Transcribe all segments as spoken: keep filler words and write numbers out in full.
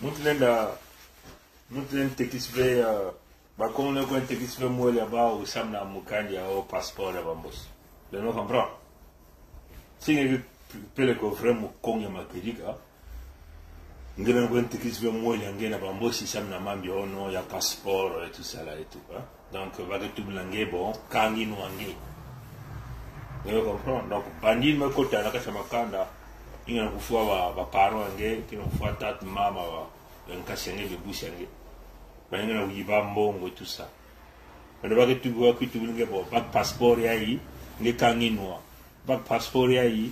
Mut len da, mut len tekis ve, eh, ba Kongo len kwenda tekis ve mwelya ba u sam na mukanda ya o passeport ya ba Mbosi. Beno comprendre? Si nge pele ko vrai Mukongo ya makedika, nge len kwenda tekis ve mwelya nge na ba Mbosi sam na mambi o nom ya passeport et tout ça là et tout, hein. Donc, ba ke tubla nge bon, kangi no nge. Nge comprendre? Donc, bandi me kota na kasa makanda, inga na kufwa ba, ba parents nge, kina kufwa tata mama ba, en kasa nge, be busi nge. Ba inga na kuyiba mbongo et tout ça. Ba ke tubla, ke tubla nge bon, ba passeport ya i, nge kangi no. Ba passeport ya i,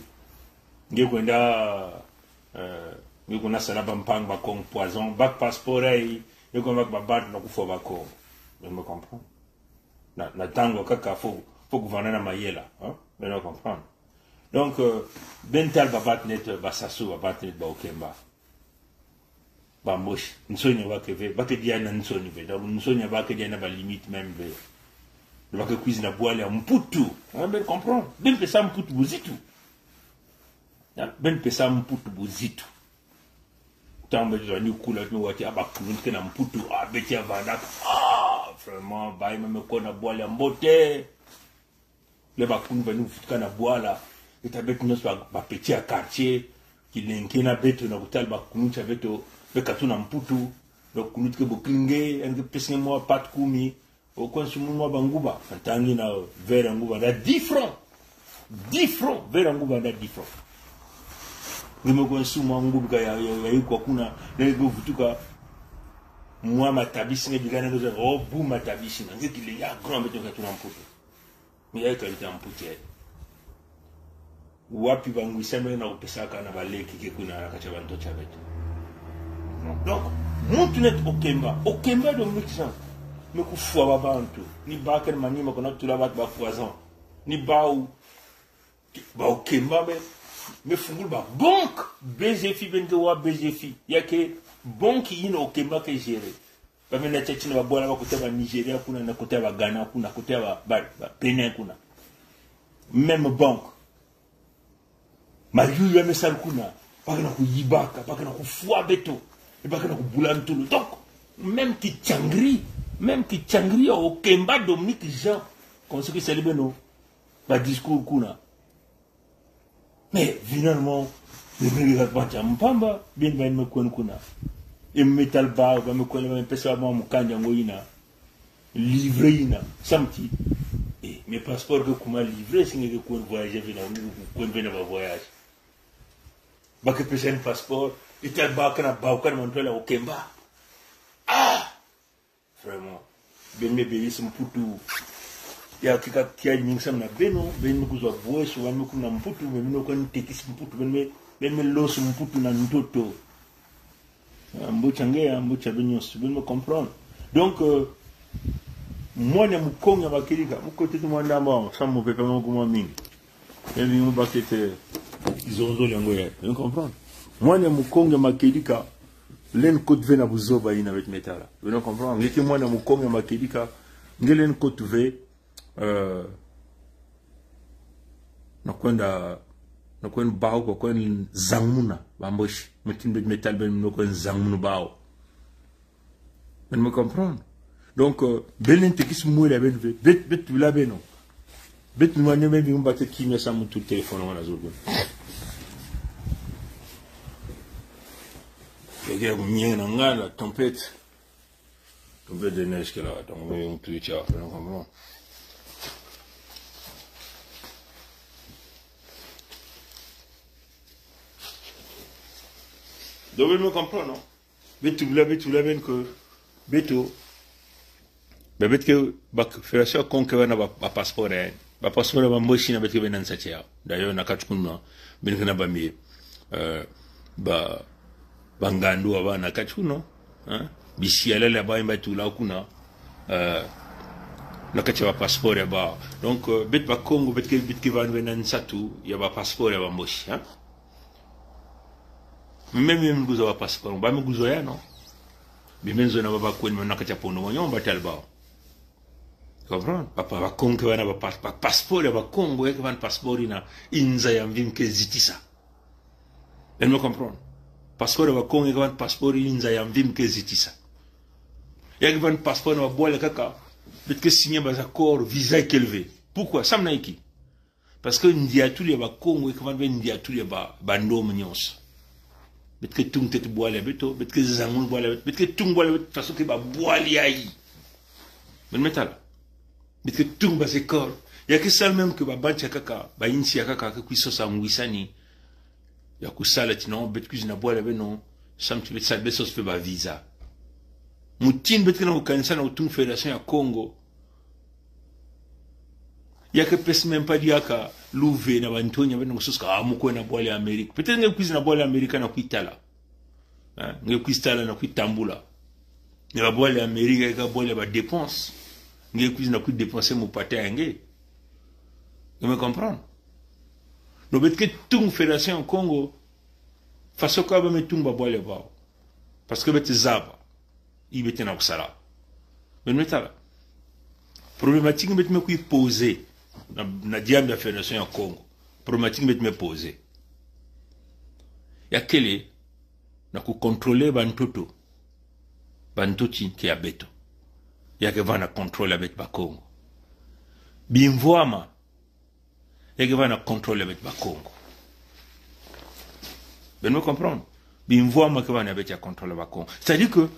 nge kwenda, eh, nge kwenda sala ba mpang ba Kongo poison. Ba passeport ya i, nge kwenda ba bat na kufwa ba Kongo. Beno comprendre? Na, na ntango kaka fo, fo gouverner na mayela, hein? Beno comprendre? Donc, euh, ben tala ba bat net, ba sasu, ba bat net ba Okemba. Ba Mbosi, nsoni ba ke ve, ba ke dia na nsoni ve. Donc, nsoni ba ke dia na ba limite même ve. Ba ke kwizi na bwala mputu. Hein, beno comprendre? Beno pesa mputu buzitu. Hein? Beno pesa mputu buzitu. Ntango beto ni kula, tino wati, ah, ba kuluntu ke na mputu, ah, beti ya vanda, ah, vraiment, ba i me me ko na bwala mbote. Le ba kuluntu ba ni vutuka na bwala, e ta beto nyoso ba, ba petit ya quartier, kilenki na beto na kutala ba kuluntu ya beto, be katu na mputu, donc kuluntu ke bokil nge, en ke pesa nge mwa pat kumi, o kwe nsumunu mwa ba nguba, ntangi na verre ya nguba, na dix francs. Dix francs, verre ya nguba na dix francs. Nge me kwe nsumu mwa nguba ka ya, ya, ya, ya, kwa kuna, na nge vutuka, mwa matabisi nge bigana nge, o, bu matabisi na, nge kile ya grand beto katu na mputu. Mi ya katu na mputu ya. Wapi ba ngwisa me na kupesa ka na ba leki ke kuna na kati ya ba ntoto ya beto. Donc, muntu net Okemba. Okemba Dominique Jean. Me kufwa ba bantu. Ni ba ken mani me kona tula ba, ba poison. Ni ba u, ba Okemba me, me fungula ba banque. B G F I, beno ke wa B G F I. Ya ke banque ina Okemba ke gérer. Ba me na tya tina ba bwala ba kota ba Nigeria kuna, na kota ba Ghana kuna, kota ba, ba, ba Bénin kuna. Même banque. Mayuya me sal kuna, ba ke na kuyiba ka, ba ke na kufwa beto, e ba ke na kubula ntolo. Donc, même ki tiangri, même ki tiangri ya Okemba Dominique Jean, comme ce que c'est le beno, ba discours kuna. Mais finalement, le mene ga kpati mpamba, beno ba me kwen kuna. E me tala ba, ba me kwen, ba me pesa ba mukanda ngo ina. Livret ina, samti. E, me passeport ke kuma livret, si nge ke kwen voyage vena, nge ke kwen vena ba voyage. Ba ke pesa en passeport, e tala ba kana ba kana mantwala Okemba. Ah! Vraiment. Beno me bebisi mputu. Ya kika kia ning sam na beno, beno me kuzo voice, wa me kuna mputu, beno me kwen tekisi mputu, beno me, beno me losi mputu na ntoto. Ah, mbote nge, ah, mbote beno nyoso, beno me comprendre. Donc, euh, mwana Mukongo ya makedika, mu kote tu mwana mwa, sa mo pepa mo kuma mingi. Beno me ba kete, euh, izonzo lyango ya, beno comprendre. Mwana Mukongo ya makedika, len kot ve na buzoba ina bet me tala. Beno comprendre. Nge ke mwana Mukongo ya makedika, nge len kot ve, euh, na kwenda, na kwenda bao, kwa kwenda zangmuna ba Mbosi. Metin bet me tala beno na kwenda zangmuna bao. Beno me comprendre. Donc, euh, beno len tekis mwelya beno ve, bet, bet tula beno. Bet nwa ne beno ba te kimya sa mutu téléphone wana zo. Keke ya kumye na nga la tempête. Tempête de neige ke la, donc, on peut y faire, on comprend. Donc, beno me comprendre, non? Beto bla, beto bla, beno ke, beto, ba bet ke, ba, Fédération Kongo ke bana ba, ba passeport, hein. Ba passeport ba Mbosi na bet ke bena nsatiya. D'ailleurs, na kat kuna, beno ke na ba mi, euh, ba, ba ngandu ba na kat kuna, hein. Bisi ala la ba imba tula kuna, euh, na kat ya ba passeport ya ba. Donc, euh, bet ba Kongo, bet ke, bet ke bana bena nsatu, ya ba passeport ya ba Mbosi, hein. Même, même gouzo ba passeport, ba me gouzo ya, non? Bi men zo na ba ba kwen, men na kat ya pondo, ba tal ba. Comprendre? Ba, ba, ba Kongo ke bana ba pas-, ba passeport ya ba Kongo, ke bana passeport ina, inza ya mvim ke zitisa. Beno me comprendre? Passeport ya Bakongo ya ke van passeport ya inza ya mvim ke zitisa. Ya ke van passeport na babwal ya kaka, bet ke signer ba accord visa ikel ve. Pourquoi? Sam na iki. Parce que ndiatuli ya Bakongo ya ke van ve ndiatuli ya ba, ba ndomnyons. Bet ke tung tet bwal ya beto, bet ke zangun bwal ya beto, bet ke tung bwal ya beto, faso ke babwal ya i. Men metala. Bet ke tung ba accord. Ya ke sal même ke ba banch ya kaka, ba insi ya kaka, ke kwiza sa ngwisani. Ya ku sala tinan, bet kwiza na bwal ya benon, sam ti bet sal bet sos fe ba visa. Mo tin bet ke na ku kansa na ku tung Fédération ya Kongo. Ya ke pes même pas di ya ka, lou ve na ba Antonia benon sos ka, a mo kwe na bwal ya Amérique. Peut-être nge kwiza na bwal ya Amérique na kwitala. Ha? Nge kwiza tala na kwitambula. Nge ba bwal ya Amérique, ka bwal ya ba dépense. Nge kwiza na kwi dépense mo pata ya nge. Nge me comprendre. No bet ke tung Fédération ya Kongo. Faso ka ba me tung ba bwal ya baw. Parce que bet zaba. I bet na ku sala. Men metala. Problématique bet me kwi poser. Na, na diam ya Fédération ya Kongo. Problématique bet me poser. Ya kele, na ku contrôler ba ntoto. Ba ntoti ke ya beto. Ya ke van na contrôle ya bet Bakongo. Bimvwama. Ya ke van na contrôle ya bet Bakongo. Ben me comprendre. Bimvwama ke van ya bet ya contrôle ya Bakongo. C'est-à-dire que,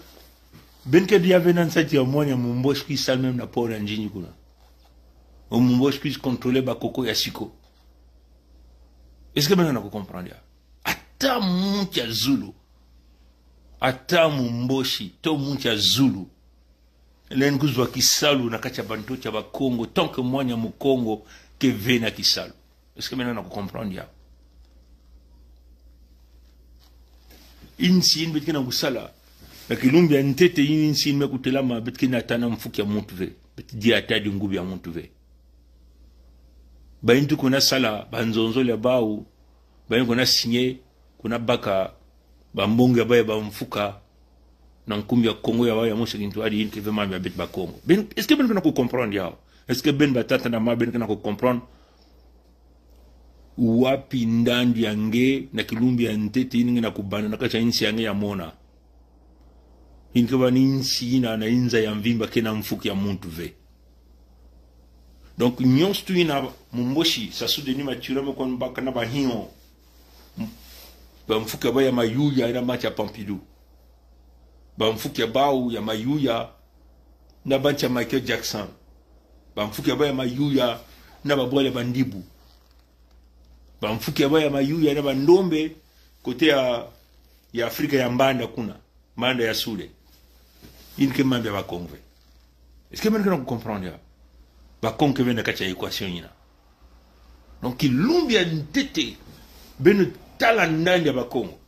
ben ke dia ve na nsat ya mwanya Mumboshi kwi sal même na port ya Ndjini kuna. O Mumboshi kwi contrôler ba koko ya siko. Est-ce que ben na ku comprendre ya? Ata mwanya Zulu. Ata Mumboshi, to mwanya Zulu. Len ku zwa kisalu na kati ya ba ntoti ya Bakongo, tant que mwanya Mukongo ke ve na kisalu. Est-ce que men na ku comprendre ya? Insi in bet ke na ku sala. Na Kilumbi ya ntete in insi in me ku telama bet ke na tana mfuk ya muntu ve. Bet dia tadi ngub ya muntu ve. Ba intu ku na sala, ba nzonzol ya baw, ba in ku na signer, ku na baka, ba mbong ya ba ya ba mfuka, na nkumbi ya Kongo ya ba ya mosi kintu adi in ke ve mam ya bet Bakongo. Ben, est-ce que ben ke na ku comprendre ya? Est-ce que ben ba tata na ma ben ke na ku comprendre? Wapi ndandu ya nge na Kilumbi ya ntete in nge na ku bana na kati ya insi ya nge ya mona. In ke ba ni insi ina na inza ya mvimba ke na mfuk ya muntu ve. Donc, nyonso tu ina Mumboshi, Sassou Denis Mathurin, me kon baka na ba hion. Ba mfuk ya ba ya Mayuya, na ba ntsa Pompidou. Ba mfuk ya baw ya Mayuya, na ba ntsa Michael Jackson. Ba mfuk ya ba ya Mayuya, na ba bwal ya ba Ndibu. Ba mfuk ya ba ya Mayuya, na ba Ndombe, côté ya, ya Afrika ya Mbanda kuna. Mbanda ya Sule. In ke mam ya Bakongo ve. Est-ce que men ke na ku comprendre ya? Bakongo ke ve na kati ya équation ina. Donc, Kilumbi ya ntete, ben tala ndandu ya Bakongo.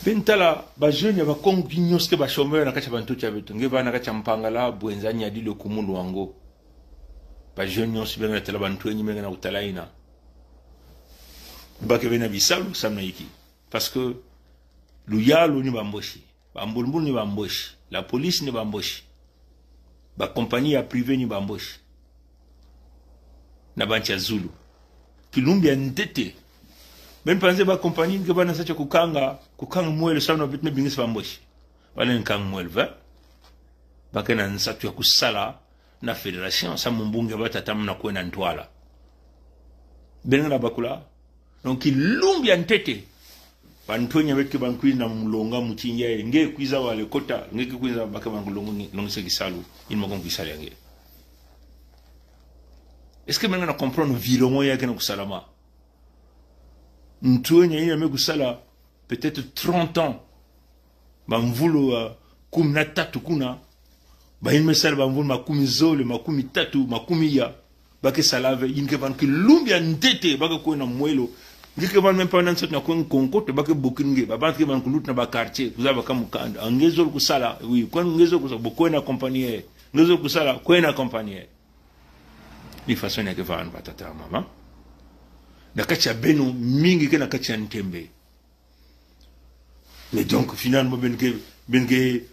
Ben tala, ba jeune ya Bakongo ki nyonso ke ba chômeur na kati ya ba ntoti ya beto. Nge ba na kati ya Mpangala, Bouenza, Niari, Lékoumou, Loango. Ba jeune nyonso ben na tala ba ntwenyi, men na ku tala ina. Ba ke ve na bisalu, sam na iki. Parce que luyalu ni ba Mboshi. Ba mbulmbul ni ba Mboshi. La police ni ba Mboshi. Ba compagnie ya privé ni ba Mboshi. Na ba ntsa Zulu. Kilumbi ya ntete. Ben panze ba compagnie ke ba na nsatu ya ku kanga, ku kanga mwelo sam na bet me bingisa ba Mboshi. Ba len kang mwelo ve. Ba ke na nsatu ya ku sala na fédération, sa mumbunge ba tatam na kwe na ntwala. Ben na bakula. Donc, Kilumbi ya ntete. Ba ntwenyi ya bet ke ba nkwiza na mulonga mutingi ya, nge kwiza wale kota, nge ke kwiza ba ke ba nkulongo nge, longi se kisalu, in mo kon kisalu ya nge. Est-ce que men na comprendre virongo ya ke na ku sala ma? Ntwenyi ya ina me ku sala, peut-être trente ans. Ba mvulu, euh, kumi na tatu kuna. Ba in me sala ba mvulu makumi zole, makumi tatu, makumi ya. Ba ke sala ve, in ke van Kilumbi ya ntete, ba ke kwe na mwelo. Nge ke van même pas na nsatu na kwe nkonkoto, ba ke bokin nge, ba ban ke van ku lut na ba quartier, ku zaba ka mukanda. A nge zole ku sala, oui, kwe nge zole ku sala, bo kwe na compagnie. Nge zole ku sala, kwe na compagnie. Ni façon ya ke van ba tata mama. Na kati ya beno, mingi ke na kati ya ntembe. Mais donc, finalement, ben ke, ben ke,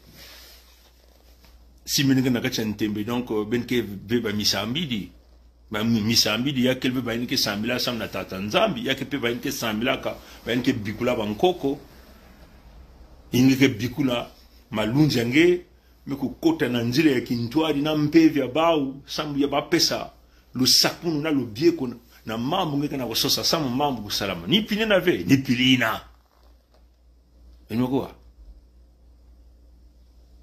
si ben ke na kati ya ntembe, donc, euh, ben ke ve ba misambidi. Ba mi, mi sambidi, ya kele mpe ba yin ke sambila sam na Tata Nzambi, ya kele mpe ba yin ke sambilaka, ba yin ke bikula bankoko, yin ke bikula malunzi a nge, me kukota na nzila ya kintwadi na mpeve ya bawu, sam ya bapesa lo sakunu na lo bieko na, na mambu nge kena kososa, sam mambu kusalama. Ni pinena ve, ni pilina. Eno kwa.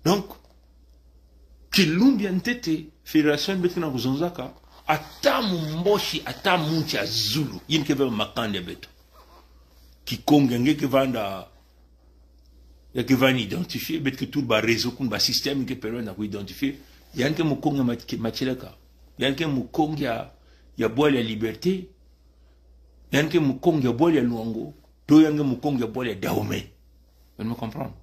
Donc, Kilumbi a ntete, fédération beto kena kuzonzaka, a ta mwombosi, a ta mwomti a Zulu, yin ke ve makanda beto. Kikongo ya nge ke vanda, ya ke vanda identifié, beto ke tuba réseau kuna, ba système ke permet na ku identifié, ya nge ke Mukongo ya Mat-, Makieleka, ya nge ke Mukongo ya, ya Bwala ya Liberté, ya nge ke Mukongo ya Bwala ya Loango, to ya nge ke Mukongo ya Bwala ya Dahomey. Ven me comprendre.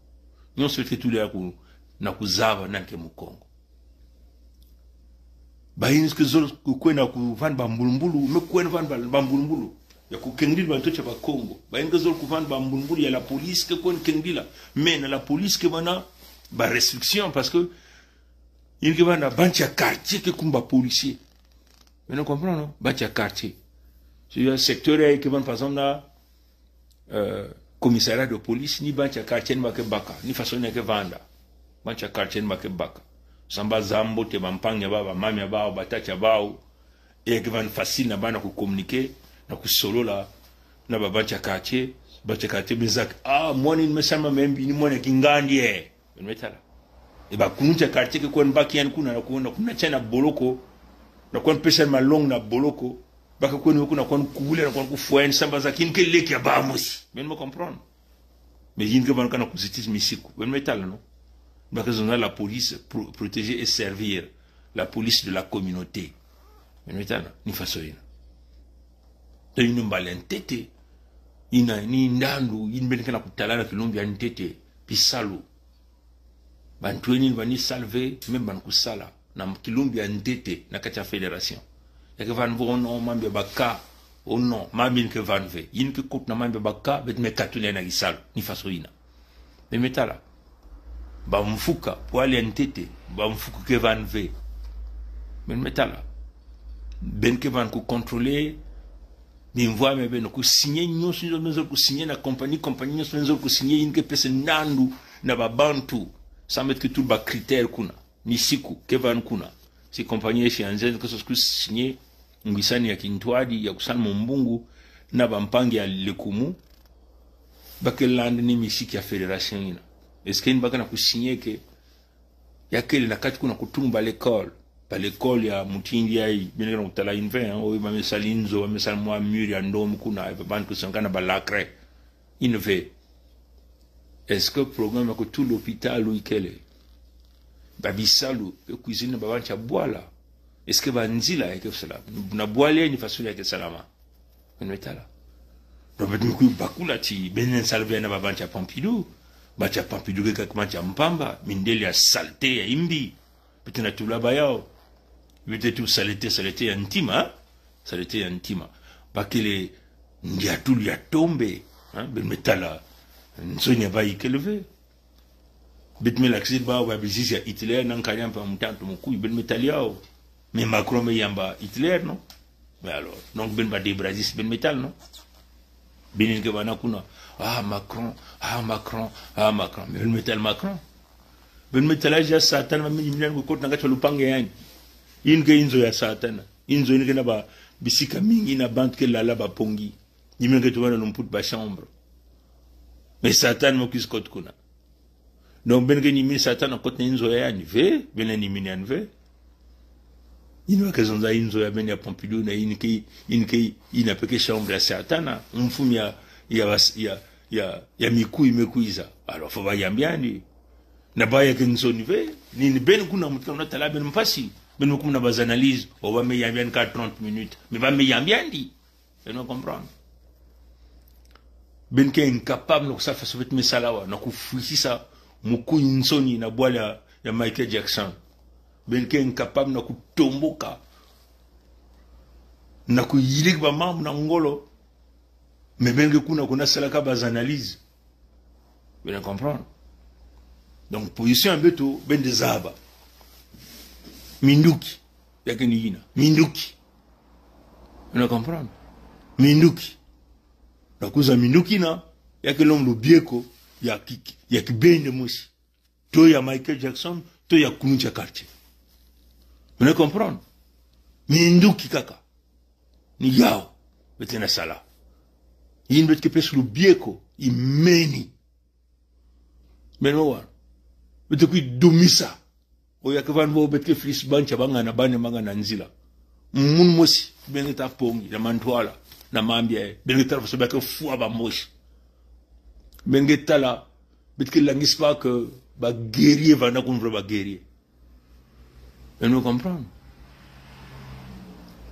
Nyon so ke tula ya ku, na kuzava na nge ke Mukongo. Ba yin ke zole ku, kwena kuvanda ba mbulumbulu, me kwena vanda ba, ba mbulumbulu. Ya kukengdila ba ntoto ya Bakongo. Ba yin ke zole kuvanda ba mbulumbulu ya la police ke kwena kengdila. Mais na la police ke vana ba restriction parce que yin ke vanda bantia quartier ke kum ba policier. Ven me comprendre, non? Bantia quartier. So ya secteur ya ke vanda, par exemple, na, euh, commissariat de police, ni bantia quartier ni ba ke baka, ni façon ni ke vanda. Bantia quartier ni ba ke baka. Sam ba zam mbote ba mpangi ya bawu, ba mami ya bawu, ba tata ya bawu. E ke vanda facile na bawu na ku communiquer, na kusolola, na ba bantia quartier, bantia quartier mizak. Ah, mwana ni me salama me mbi, ni mwana kingandi e. Ven me tala. E ba kununtia quartier ke kwena baki yan kuna na kwena, kuna tiana boloko. Na kwena pesa malongi na boloko. Ba ke kwena kuna kwena kule na kwena kufwen sam ba zak yin ke leki ya bawu mosi. Ven me comprendre. Mais yin ke vanda kana kuzitis misiku. Ven me tala, non? Ba ke zonza la police pro-, protéger et servir. La police de la communauté. Ven me tala, ni façon yina. To yin mbala ntete. Yina, ni ndandu, yin ben kena kutala na Kilumbi a ntete. Bisalu. Ba ntweni ba ni sala ve, me ba kusala. Na Kilumbi a ntete, na kati a fédération. Ya ke vanda ve, oh non, mambi ya baka. Oh non, mambi ke vanda ve. Yin ke kot na mambi ya baka, beto me katula na gisalu. Ni façon yina. Ven me tala. Ba mfuka, Bwala a ntete, ba mfuka ke vanda ve. Ven me tala. Ben ke vanda ku contrôler, mi mvwa me ben ku signer, nyon so nyon so me zole ku signer na compagnie, compagnie nyon so me zole ku signer, yin ke pesa ndandu na ba Bantu. Sam beto ke tuba critère kuna. Misiku, ke vanda kuna. Si compagnie si anzen ke soku signer, ngwisani ya kintwadi, ya kusana mwumbungu, na ba mpangi ya Lekumu, ba ke landa ni misiki ya fédération yina. Est-ce que yin ba kena ku signer ke, ya kele na kati kuna kutunga ba l'école. Ba l'école ya Mutindi ya, ben kena kutala yin ve, hein, o ba me sala inzo, ba me sala mwa mur ya ndomi kuna, ba ban kusankana ba lacré. Yin ve. Est-ce que programme ya kutu l'hôpital ou ikele? Ba bisalu, e cuisine ba bantia Bwala. Est-ce que ba nzila ya ke salama? Na Bwala ni façon ya ke salama. Ven me tala. Donc, beto me ku bakula ti, ben nen salve na ba bantia Pompidou. Bantia Pompidou ke kak bantia mpamba, mindele ya saleté, ya imbi. Beto na tula ba yaw. Beto tuba saleté, saleté ya ntima, hein? Saleté ya ntima. Ba kele ndiatulu ya tombe, hein? Ben me tala. Nsoni ya ba ikele ve. Beto me lakiz ba, ba bizizi ya Hitler, na nkari ya mpa mtantu mukuy, ben me tala yaw. Mais Macron me yamba Hitler, non? Mais alors, donc ben ba Debrazis, ben me tala, non? Benin ke bana kuna, ah, Macron, ah, Macron, ah, Macron. Mais ben me tala Macron. Ben me tala ya Satana, ma mi ni minan ko kot na kati a lupang ya yani. Yin ke inzo ya Satana. Inzo yin ke na ba bisika mingi na bant ke lala ba pongi. Ni minan ke tuba na lumput ba chambre. Mais Satana mo kwiz kot kuna. Donc, ben ke ni min Satana kot na inzo ya yani ve, ben ni min yani ve. Yin wa ke zonza inzo ya ben ya Pompidou na yin ke, yin ke, yin a peke chambre ya Satana. Mfum ya, ya bas-, ya, ya, ya mikuy, mikuy za. Alors, fo ba yambi yani. Na ba ya ke nsoni ve, ni, ni ben kuna mut ka na tala ben mpasi. Ben me kuma na ba analyse, o ba me yambi yani ka trente minutes. Mais ba me yambi yani. Ven me comprendre. Ben ke incapable na kusa façon beto me sala wa, na kufwisisa mukuy nsoni na Bwala ya Michael Jackson. Ben ke incapable na kutomboka, na kuyilik ba mambu na ngolo. Mais ben ke kuna kuna salaka ba analyse. Ven me comprendre. Donc, position ya beto, ben de zaba. Minduki. Ya ke ni yina. Minduki. Beno comprendre? Mindoki. Na kwiza mindoki na, ya ke lom lo bie ko, ya ki, ya ki bende mosi. To ya Michael Jackson, to ya Kounoutcha Quartier. Beno comprendre? Mindoki kaka. Ni yaw, bet kena sala. Yin bet ke pes lo bie ko, i meni. Beno war. Bet ke kwi domisa. O ya ke van bo bet ke flis bancha bangana bane mangana nzila. Moun mosi, beno ke ta pongi, na mantwala, na mambia, beno ke ta so ba ke fwa ba mosi. Beno ke tala, bet ke langis ba ke ba guerrier, vana koun vre ba guerrier. Beno comprendre?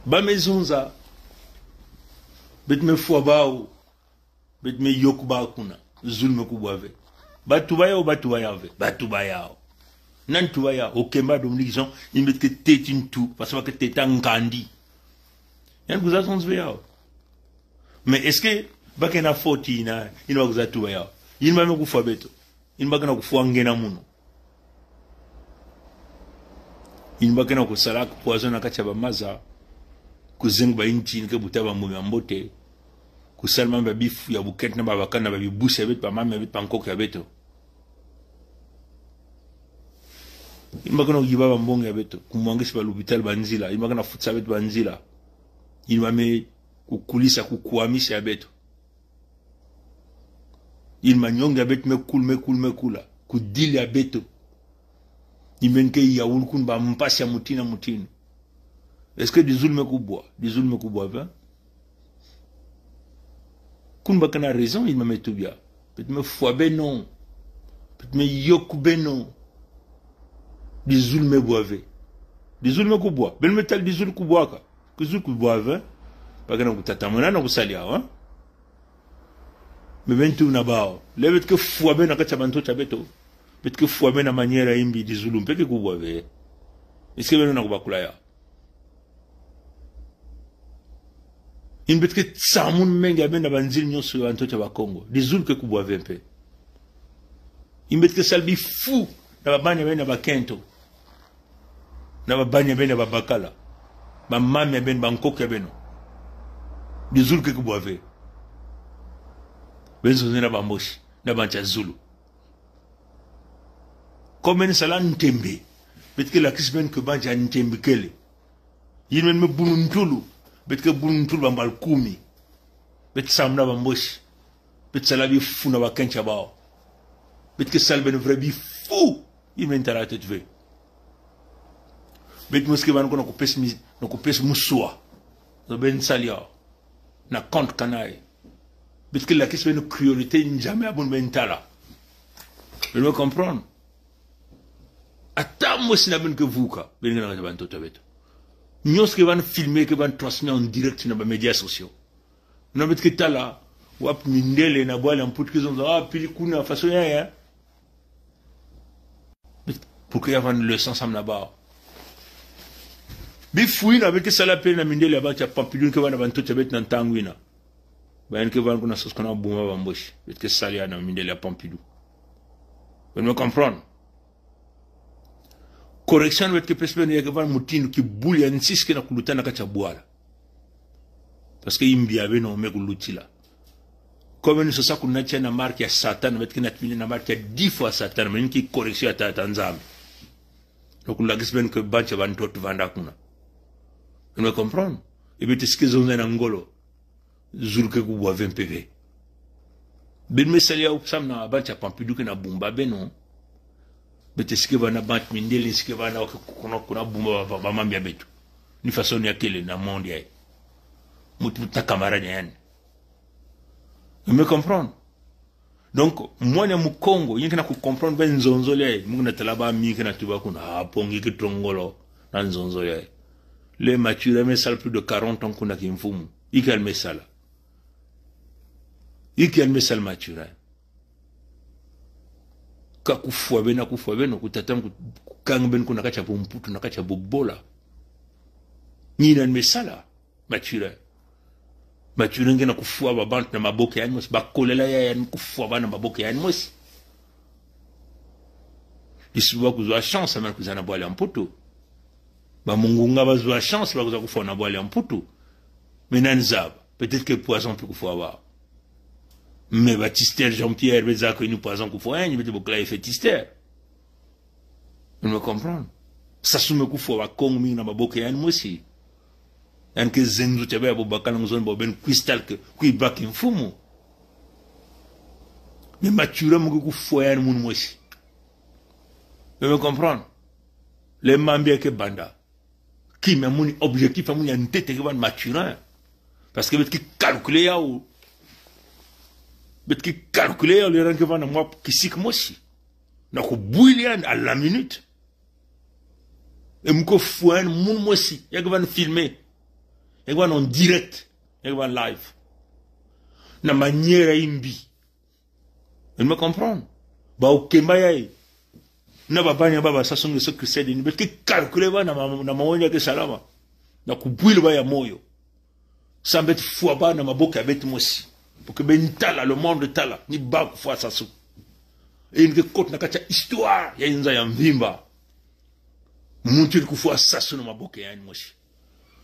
Ba me zonza, bet me fwa ba o, bet me yok ba kuna, zul me ku bwa ve. Ba tuba ya o, ba tuba ya ve, ba tuba ya o. Nan tuba ya o, kemba Dominique Jean, in bet ke tetin tu, parce que ba ke teta nkandi. Yan kwiza zonz ve ya o. Mais est-ce que ba kena foti na, in ba kwiza tuba ya o? In ba me ku fwa beto. In ba kena ku fwa ngena mouno. In ba kena ku sala ku poison na kacha ba maza. Ku zeng ba inti in ke buta ba mbomi ambote. Ku sal mame ba bifu ya buket na ba bakan na ba bibus ya bet, ba mame ya bet, ba nkok ya beto. In ba kena ku yiba ba mbong ya beto. Ku mwangis ba lopital ba nzila. In ba kena futsa bet ba nzila. In ba me ku kulisa, ku kwamis ya beto. In manyong ya bet me kul, me kul, me kula. Ku dil ya beto. In men ke ya wul koun ba mpas ya mutin a mutin. Est-ce que di zul me ku bwa? Di zul me ku bwa ve. Koun ba kena raison, in ma me tubia. Bet me fwa beno. Bet me yok beno. Di zul me bwa ve. Di zul me ku bwa. Ben me tal di zul ku bwa ka. Ke zul ku bwa ve. Ba kena ku tata mona na ku sali ya, hein? Me ben tu na ba o. Le bet ke fwa beno na kacha ba ntocha beto. Bet ke fwa beno na manière imbi, di zul mpe ke ku bwa ve. Est-ce que beno na ku ba kula ya? In bet ke tsa moun meng ya beno na ba nzil nyon so ya ba ntocha ba Kongo. Di zul ke ku bwa ve mpe. In bet ke sal bifu na ba bani ya beno na ba kento. Na ba bani ya beno na ba bakala. Ba mame ya beno, ba nkok ya beno. Di zul ke ku bwa ve. Ben zonze na ba mosi, na ba ncha zulu. Ko men sala ntembe. Bet ke lakis ben ke ba ncha ntembe kele. Yin men me bunu ntulu. Bet ke bunu ntulu ba mbal kumi. Bet sam na ba mosi. Bet sala bifu na ba kencha ba o. Bet ke sal ben vre bifu. Yin men tala tet ve. Bet mos ke ban ko na ku pes mi, na ku pes muswa. So ben sal ya. Na kont kanay. Bet ke lakis ben cruauté, njame abon ben tala. Beno comprendre? Ata mosi na ben ke vuka. Ben ke na ka ba ntocha beto. Nyon so ke ban filmé, ke ban transmet en direct na ba médias sociaux. Na bet ke tala, wap mindele na bwal ya mputu ke zonza, ah, pili kuna, façon ya, ya. Bet, pour que ya van leçon sam na ba o. Bifu ina bet ke sala pele na mindele ya ba ncha Pompidou ke van na ba ntocha bet na ntangu ina. Ba yin ke van kuna sos kuna buma ba mosi. Bet ke sala ya na mindele ya Pompidou. Beno comprendre? Correction bet ke pes beno ya ke van mutin ki bul ya nsis ke na ku luta na kacha bwala. Parce que imbi ya beno me ku lutila. Ko beno sosa ku nacha na mark ya Satan, bet ke na tmine na mark ya dix fois Satan, men ki correction ya Tata Nzambi. Donc, lakis ben ke ba ncha ba ntot vanda kuna. Beno comprendre? E bet est-ce que zonze na ngolo. Zul ke ku bwa ve mpe ve. Ben me sali ya u sam na ba ncha Pompidou ke na bumba beno. Bet est-ce que ba na ba ncha mindele, est-ce que ba na ke kuna, kuna bumba ba, ba, ba mambia beto. Ni façon ya kele na monde ya. Mut, mut na camarade ya yan. Beno comprendre? Donc, mwana Mukongo, yin ke na ku comprendre ben nzonzolo ya, mu ke na tala ba mi ke na tuba kuna, ah, pongi ke tongolo, na nzonzolo ya. Le Mathurin me sal plus de quarante ans kuna ki mfumu. Iki al me sala. Iki al me sal Mathurin. Ka ku fwa beno, ku fwa beno, ku tata, ku, ku kang ben kuna kacha bo mputu, na kacha bo bola. Ni nan me sala. Mathurin. Mathurin ke na ku fwa ba bant na maboko ya yan mosi. Ba kolela ya yan ku fwa ba na maboko ya yan mosi. Di si ba ku zwa chance, amen ku zwa na bwala ya mputu. Ba Mungunga ba zwa chance, ba ku zwa ku fwa na bwala ya mputu. Me nan zab, peut-être que poison pe kofwa wa. Me ba Tister Jean-Pierre, be zak ni poison kofwa, ni peut-être bokila effet Tister. Vous me comprenez? Sassou me kofwa wa Kongo mi na mabok ya ni mosi. Yan ke zenzo tebe bo bakala ngozon bo ben cristal ke, kwi baki mfumu. Me Mathurin mo ke kofwa ya ni mun mosi. Vous me comprenez? Le mambi ke banda. Ki me amouni objectif amouni ya ntete ke ban Mathurin. Parce que bet ki calculer ya o. Bet ki calculer ya o le ran ke ban na mwa kisik mosi. Na ko bouillir à la minute. E mo kofwa ya ni mun mosi. Ya ke ban filmer. Ya ke ban en direct. Ya ke ban live. Na manière ya imbi. Vous me comprenez? Ba o kemba ya e. Na ba bani ba ba Sassou Nguesso Christian ni bet ki calculer ba na ma, na maoni ya ke salama. Na ko bouillir ba ya moyo. Sa bet fwa ba na mabok ya bet mosi. Pour que ben tala, le monde tala, ni ba kofwa Sassou. E ni ke kot na katia histoire ya Inza ya mvimba. Muntu kofwa Sassou na mabok ya ni mosi.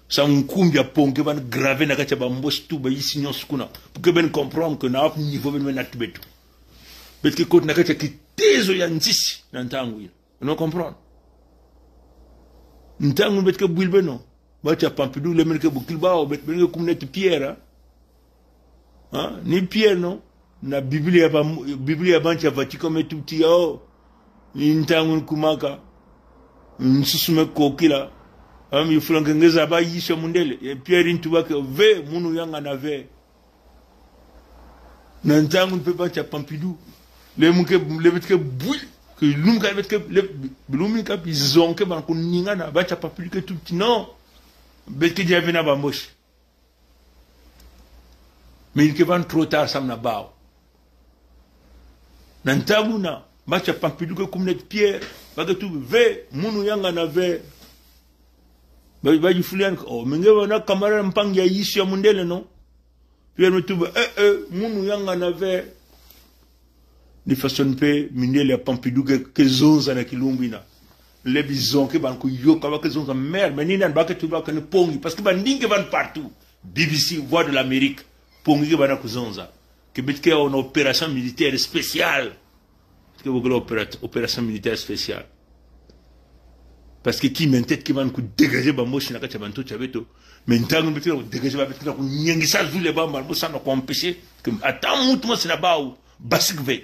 Sa nkumbi ya pont ke ban graver na katia ba Mbosi tu ba isi nyon sukuna. Pour que ben comprendre que na ap niveau ben na tibet. Bet ke kot na katia kitezo ya ntisi na ntangu ina. Vous me comprenez? Ntangu bet ke bouillir beno. Ba tia Pompidou le men ke bokil ba o bet ben ke kumnet Pierre, hein? Hein? Ni Pierre, non? Na Biblia ba, Biblia ba tia Vatican me tubti ya o. Ni ntangu kumaka. Nsusu me kokila. Am yi fulan ke ngeza ba Yesu ya mundele. E Pierre ntuba ke ve, munu yanga na ve. Na ntangu pe ba tia Pompidou. Le mo ke, le bet ke bouillir. Ke lum ka bet ke, le, lum ka bizon ke ban ko ninga na ba tia Pompidou ke tubti non. Bet ke dia vena ba Mbosi. Me ni ke ban trop tard sam na ba o. Na ntangu na, ba tia Pompidou ke kumnet Pierre, ba ke tub ve, munu yanga na ve. Ba, ba yi fulan ke, oh, me nge ba na camarade mpang ya Yesu ya mundele, non? Pierre me tub, eh, eh, munu yanga na ve. Ni façon pe, mindele ya Pompidou ke, ke zonza na kilumbu ina. Le bizon ke ban ko yoka ba ke zonza mer, me ni nan ba ke tub ba ke ni pongi, parce que ba ndinga ke ban partout. B B C, Voix de l'Amérique, pongi ke ban ko zonza. Ke bet ke en opération militaire spéciale. Ke bokila opéra-, opération militaire spéciale. Parce que ki me ntete ke ban ko dégager ba Mbosi na katia ba nto tia beto. Me ntangu bet ke ko dégager ba bet ke ko nyengisa zule ba Mbosi na ko empêcher. Ke ata muntu mosi na ba o basik ve.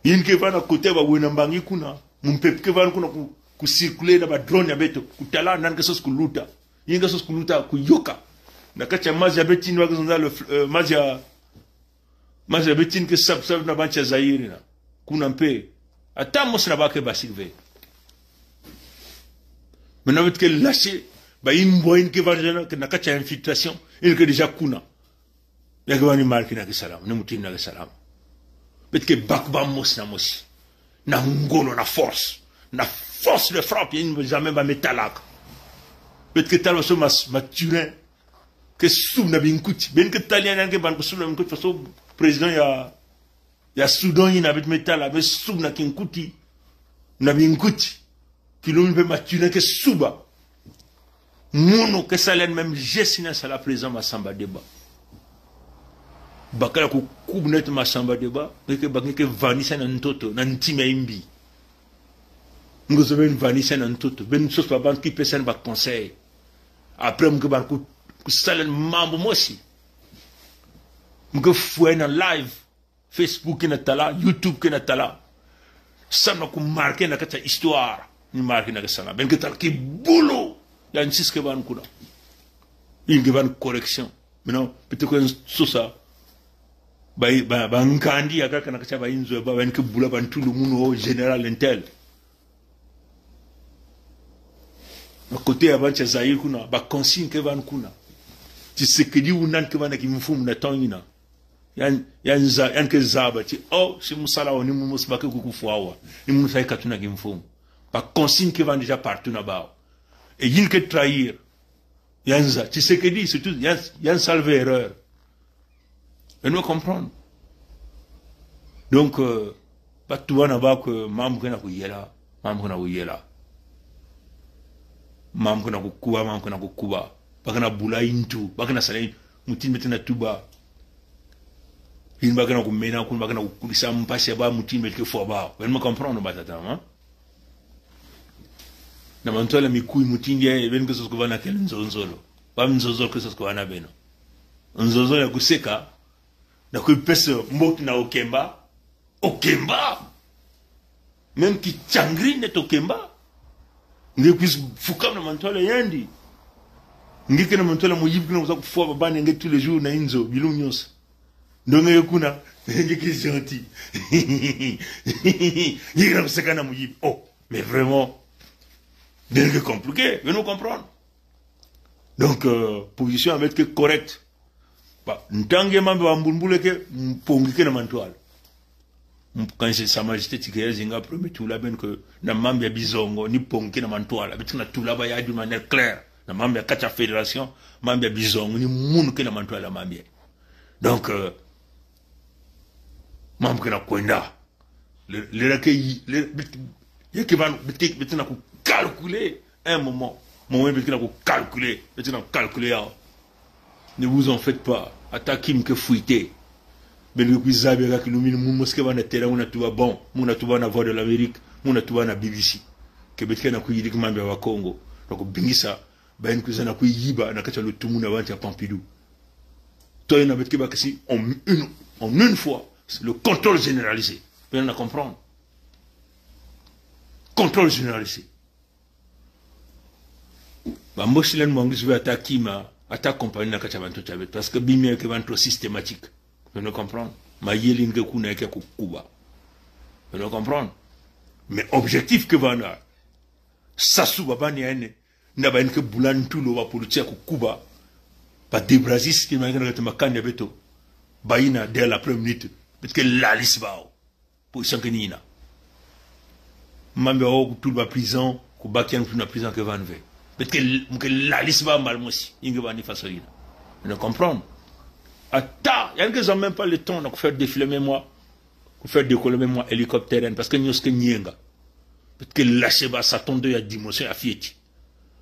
Yin ke vana kote ba wena mbangi kuna. Mon pep ke vana kuna ko, ko circuler na ba drone ya beto. Ko tala nan ke sos ko luta. Yin ke sos ko luta, ko yoka. Na katia mazi ya betin wa ke zonza le fl-, euh, mazi ya Mazi ya betin ke sab sab na ba tia Zaïre na. Kuna mpe. Ata mosi na ba ke basik ve. Me na bet ke lâcher, ba imbo yin ke vana na, ke na katia infiltration, yin ke déjà kuna. Ya ke ba ni marki na ke salama, ni mutin na ke salama. Bet ke bak ba mosi na mosi. Na ngolo, na force. Na force de frappe, yin jamais ba me talak. Bet ke tala so mas, Mathurin ke sub na binkuti. Ben ke tala yan ke ban ko sub na binkuti, faso président ya, ya Soudan ina bet me tala, me sub na kinkuti. Na binkuti. Kilomètre pe Mathurin ke suba. Mono ke salen même geste ina sala président Massamba-Débat. Bakala ko kubnet Massamba-Débat, nge ke ba nge ke vanisa na ntoto, na ntim ya imbi. Nge zo ben vanisa na ntoto, ben sos ba ban ki pesen ba conseil. Après, mo ke ban ko, ko salen mambo mosi. Mo ke fwe na live. Facebook kena tala, YouTube kena tala. Sa na ko marke na katia histoire. Ni marke na ke sala. Ben ke tala ki bulu. Ya nsis ke ban kuna. Yin ke ban correction. Maintenant, peut-être que sosa. Ba, ba, ba nkandi ya ka na katia ba inzo, ba, ben ke bula ban tulu muno général intel. Na kote ya ban tia Zaïre kuna, ba consigne ke ban kuna. Tshisekedi unan ke ban na kimfumu na tong ina. Yan, yan za, yan ke zaba, ti, oh, si musala wa, ni mumus ba ke kuku fwawa. Ni mumus ay katuna kimfumu. Ba consigne ke ban déjà partout na ba. E yin ke trahir. Yan za, Tshisekedi, surtout, yan, yan salve erreur. Vous me comprenez? Donc, euh, ba tuwa na ba ke, mam kena ko yela, mam kena ko yela. Mam kena ko kuba, mam kena ko kuba. Ba kena bula into, ba kena sala into, mutin met kena tuba. Hin ba kena kumena kun, ba kena kukulisa mpasi ba mutin met ke fo ba. Wen mo comprendre ba tata, hein? Na mantoile mikuy mutin ye, wen ke sos ko bana kel nzonzolo. Ba nzonzolo ke sos ko bana beno. Nzonzolo ya kuseka, na kuy pese mbot na okemba. Okemba. Même ki changri net okemba. Nge kwis fukam na mantoile yandi. Nge kena mantoile mo yib kena kusa kufo ba bane nge tous les jours na inzo, bilum nyos. Donc nge kuna, nge ki gentil. Nge kena kuseka na mo yib. Oh, mais vraiment. Donc c'est compliqué, vous nous comprenez. Donc, euh, position a met ke correct. Ba, ntange mambe ba mbulmbul ke, mpongi ke na mantoile. M-, quand c'est Sa Majesté Tchicaya Zinga premier tula ben ke, na mambe ya bizongo, ni mpongi ke na mantoile. Abit na tula ba ya d'une manière claire. Na mambe ya kacha fédération, mambe ya bizongo, ni mun ke na mantoile mambe ya. Donc, euh, mambe ke na kwenda. Le, le, le, ke, le, bit, ye ke van, bit, bit na ku calculer un moment. Moment, bit na ku calculer, bit na calculer, hein. Ne vous en faites pas. Ata kim ke fuite. Bel ke kwiza be ka ki lumini, mun mos ke bana tera, mun na tuba bon, mun na tuba na Voix de l'Amérique, mun na tuba na B B C. Ke bit ke na ku yidik mambe ya Bakongo. Donc, bingisa, ba en kwiza na ku yiba, na kacha lo tumu na banti ya Pompidou. Toi na bit ke ba kasi en une, en une fois, c'est le contrôle généralisé. Vous allez comprendre. Contrôle généralisé. Ba mbosi len mwangis be ata kima, ata compagnie na kacha bantu tabet. Parce que bimia ke bantu systématique. Vous allez comprendre. Ma yelin ke kuna ke kukuba. Vous allez comprendre. Mais objectif ke bana, sa su ba bani ene, na ba en ke bulan tulo ba politique kukuba. Ba débrazis ke ma kena kete makanya beto. Ba ina dès la première minute. Bit ke lalis ba o. Position ke nina. Mambe o ku tul ba prison, ku bakian ku na prison ke van ve. Bit ke l-, ke lalis ba mal mosi. Inge ba ni faso ina. Vous comprenez? Ata, yan ke zan même pas le temps, na ku faire défiler mémoire. Ku faire décoller mémoire hélicoptère, parce que nyos ke nyenga. Bit ke lâcher ba sa tonde ya dimension ya fieti.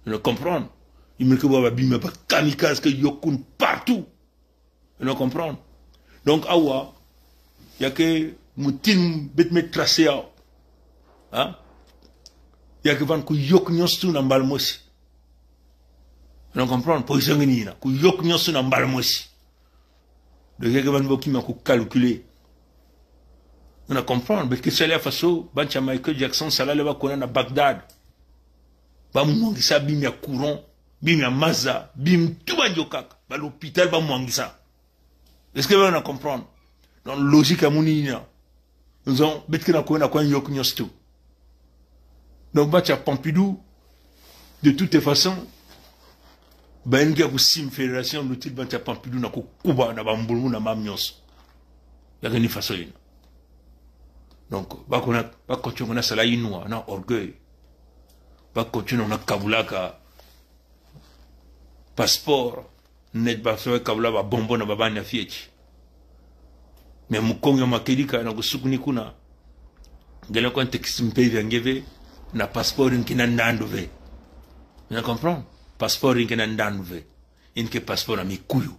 Vous comprenez? Il me ke ba bima ba kamikaze ke yokun partout. Vous comprenez? Donc, awa, ya ke mutin bit me tracé awa. Hein? Ya ke van ku yok nyos tu na mbal mosi. Vous comprenez? Position ngi nina. Ku yok nyos tu na mbal mosi. Donc, ya ke van bo kima ku calculer. Vous comprenez? Bit ke sala faso, bancha Michael Jackson, sala le ba kona na Bagdad. Ba mwangisa bimia courant, bimia maza, bim tuba njokak, ba l'hôpital ba mwangisa. Est-ce que vous comprenez? Donc, logique amu nina. Nous avons, bit ke na kona kwa yok nyos tu. Donc, bancha Pompidou, de toute façon, ba en ke ku sim fédération, l'outil bancha Pompidou na kukuba na ba mbulmu na mam nyos. Ya ke ni faso ina. Donc, ba kona, ba continue na sala inwa, na orgueil. Ba continue na kabula ka passeport, net ba so kabula ba bombo na ba bani ya fieti. Mais mu kong ya makedika na ku sukuni kuna. Gela kwa ntekis mpe ya nge ve, na passeport in kina ndandu ve. Vous comprenez? Passeport in kina ndandu ve. In ke passeport na mikuyu.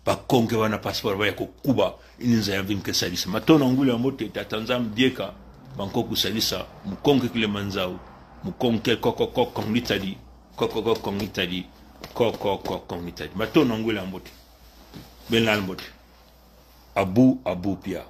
Ba kong ke ba na passeport ba ya kukuba, in nza ya vim ke salisa. Mato na nguli ya mbote, tata Nzam dieka, ba nko ku salisa, mu kong ke Kilimanzaro, mu kong ke ko ko ko kong litadi, ko ko ko kong litadi, ko ko ko kong litadi. Mato na nguli ya mbote. Bel na mbote. Abu, abu pia.